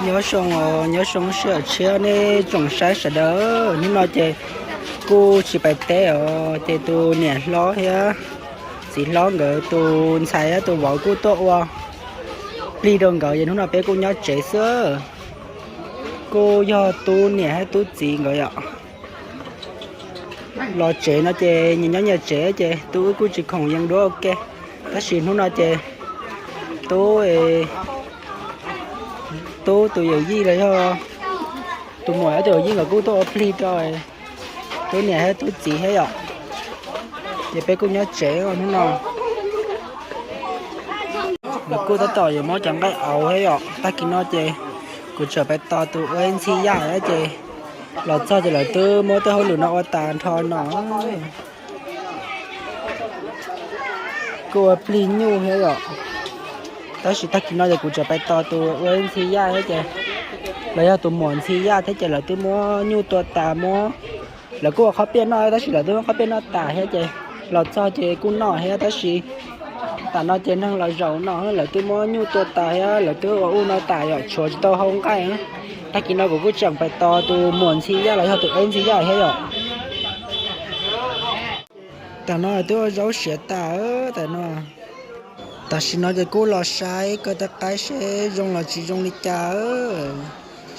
Nyob zoo, nyob zoo sij hawm tshiab nej tsoom saib sawv daws. Hnub no ces kuj tsis pais teb os, ces tus niam hlob thiab txiv hlob nkawd tus ntxhais thiab tus vauv kuj tuaj ua plig rau nkawd, ces hnub no peb kuj nyob tsev xwb. Kuj yog tub niam thiab tub txiv nkawd yom, los tsev no ces nyias nyob nyias tsev ces tub wb kuj tsis khoom yees dua ua ke. Tab sis hnub no ces tub, tub tus yawm yij los yog tus muam tus yawm yij nkawd kuj tuaj ua plig rau tub niam thiab tub txiv thiab yom. Ces peb kuj nyob tsev hnub no. Lawv kuj tab tom yuav muab cov nqaij auv thiab yom. Tag kis no ces kuv tseem pais tos tus ua ntxhi yaj thiab ces los txog ces lawv twb muab tej hauj lwm no ua tas nrho no. Kuj ua plig nyuj thiab yom. Tab sis tag kis no ces kuv tseem pais tos tus ua ntxhi yaj thiab ces, los yog tus muam ntxhi yaj thiab ces lawv twb muab nyuj tua tas muab, lawv kuj ua qhob piaj noj tab sis lawv twb muab qhob piaj noj tas thiab ces los txog ces kuj noj thiab tab sis tam no ces neeg los zaum no lawv twb muab nyuj tua tas thiab lawv twb ua ub no tas yom, tshuav tsis tau hau nqaij. Tag kis no kuv kuj tseem pais tos tus muam ntxhi yaj los yog tus ua ntxhi yaj thiab yom. Tam no twb ua zaub siav tas tam no. Tam sim no ces kuj los saib ko taw qaib seb zoo los tsis zoo li cas.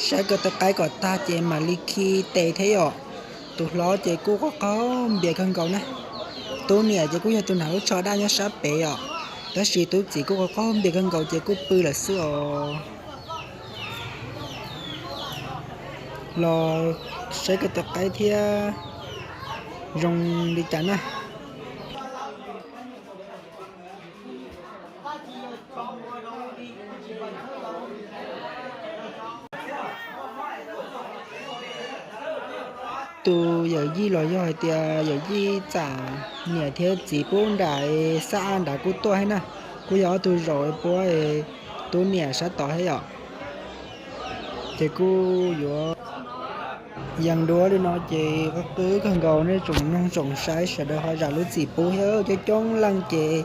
Saib ko taw qaib kom tag ces mam li khi tes thiab yom. Tus hlob ces kuj qaug qaug npias kawg nkaus na. Tub niam ces kuj yog tus hnav lub tsho daj nyob sab pem yom. Tab sis tub txiv kuj qaug qaug npias kawg nkaus ces kuj pw lawm xwb os. Los saib ko taw qaib thiab zoo li cas na. Tus yawm yij los yog hais tias yawm yij txam niam thiab txiv pub nram Xab Aj nrad kuj tuaj thiab na. Kuj yog ob tug zaum puab tub niam sab tod thiab yom. Ces kuj yuav yees dua li no ces qw qw kawg nkaus nej tsoom mloog tsoom saib sawv daws ho zam lub txim pub thiab. Coob coob leej ces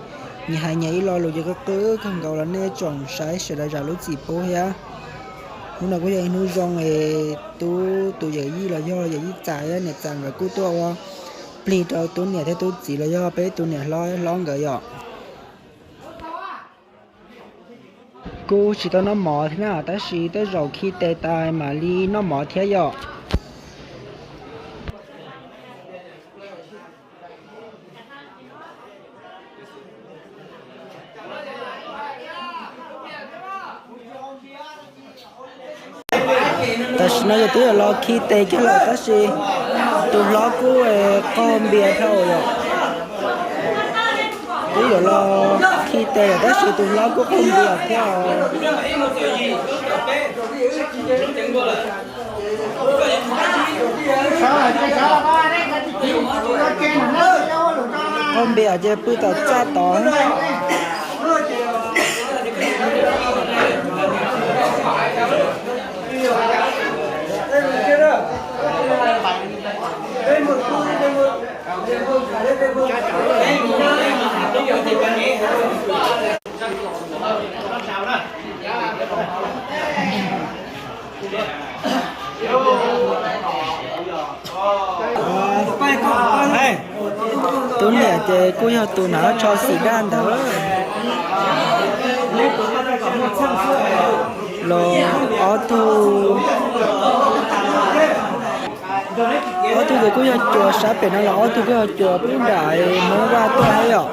nyias hais nyias ib lo lus ces qw qw kawg nkaus los nej tsoom saib sawv daws zam lub txim pub thiab. Hnub no kuj yog ib hnub zoo es tub tus yawm yij los yog yawm yij txam thiab niam txam nkawd kuj tuaj ua plig rau tub niam thiab tub txiv los yog peb tus niam hlob hlob nkawd yom. Kuj tsis tau noj mov thiab na, tab sis tej zaum khi tes tas mam li noj mov thiab yom. Tam sim no yog twb yuav los khi tes kiag lawm tab sis tus hlob kuj qaug npias dhau yom. Twb yuav los khi tes lawm tab sis tus hlob kuj qaug npias thiab. Qaug npias ces pw tom txaj tod. Tub niam ces kuj yog tus hnav tsho xim daj ntawd los ob tug, ob tug ces kuj yog cuas sab pem no los ob tug kuj yog cuas pub nram Hmoob Vaj tuaj thiab yom.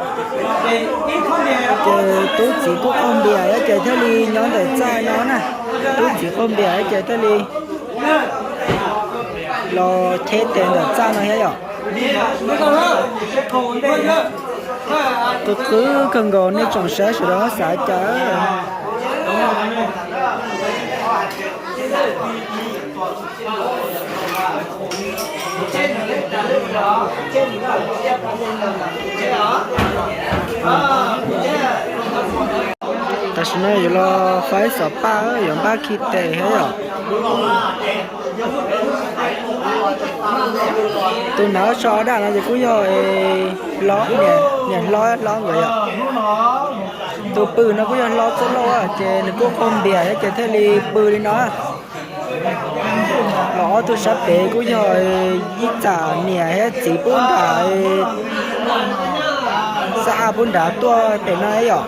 Ces tub txiv kuj qaug npias thiab ces thiaj li nyob ntawm txaj no na. Tub txiv qaug npias thiab ces thiaj li los cheb tes ntawm txaj no thiab yom. Qw qw kawg nkaus nej tsoom saib sawv daws xav cas. Tam sim no yuav los faib xov paj yuav npaj khi tes thiab yom. Tus hnav tsho daj no ces kuj yog hlob, niam hlob hlob nkawd yom. Tus pw no kuj yog hlob Txawj Lauj ces nws kuj qaug npias thiab ces thiaj li pw li no. Los ob tug sab pem kuj yog ib txam niam thiab txiv pub nram, xab a pub nrad tuaj pem no yom.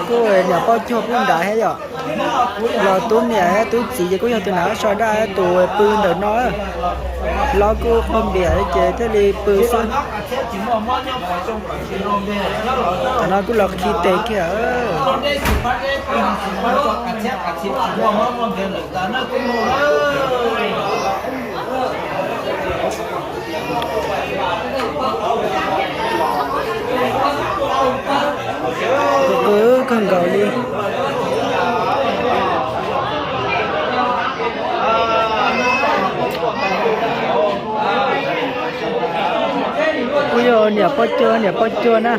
Kuj niam poj cuag pub nrad thiab yom. Los tub niam thiab tub txiv ces kuj yog tus hnav so daj tus pw ntawm no. Hlob kuj qaug npias ces thiaj li pw xwb. Tam no kuj los khi tes kiag. Qw kawg nkaus li. Kuj yog niam poj cuag, niam poj cuag na.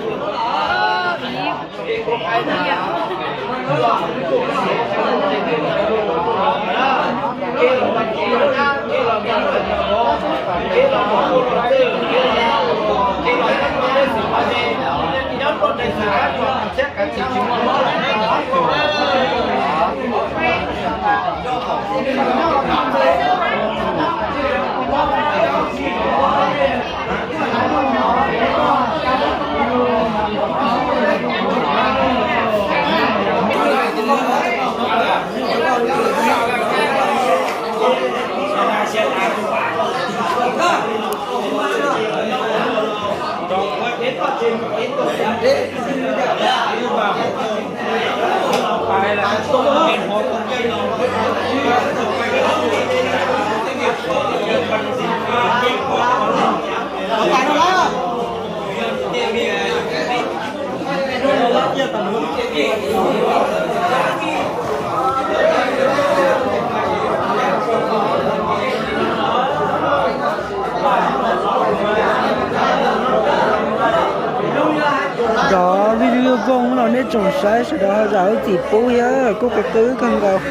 Cov video vooj no nej tsoom saib sawv daws ho zam lub txim pub thiab, kuj qw qw kawg nkaus.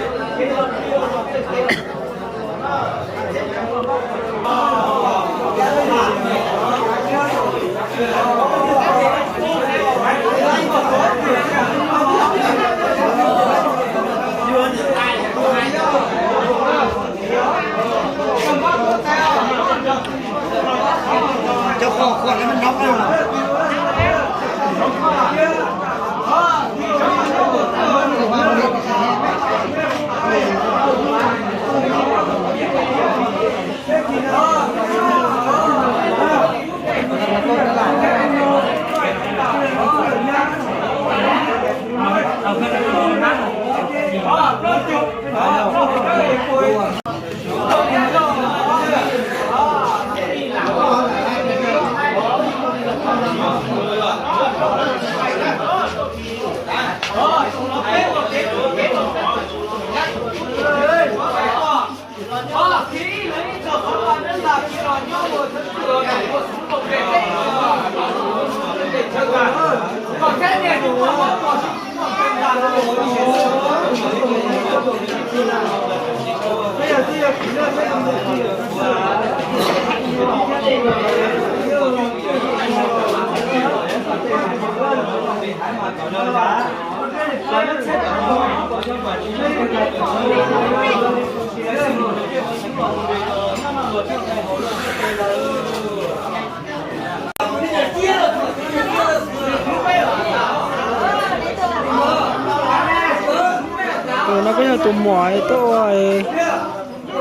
Tus no kuj yog tus muam tuaj ua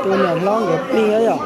tus niam hlob nkawd plig yom.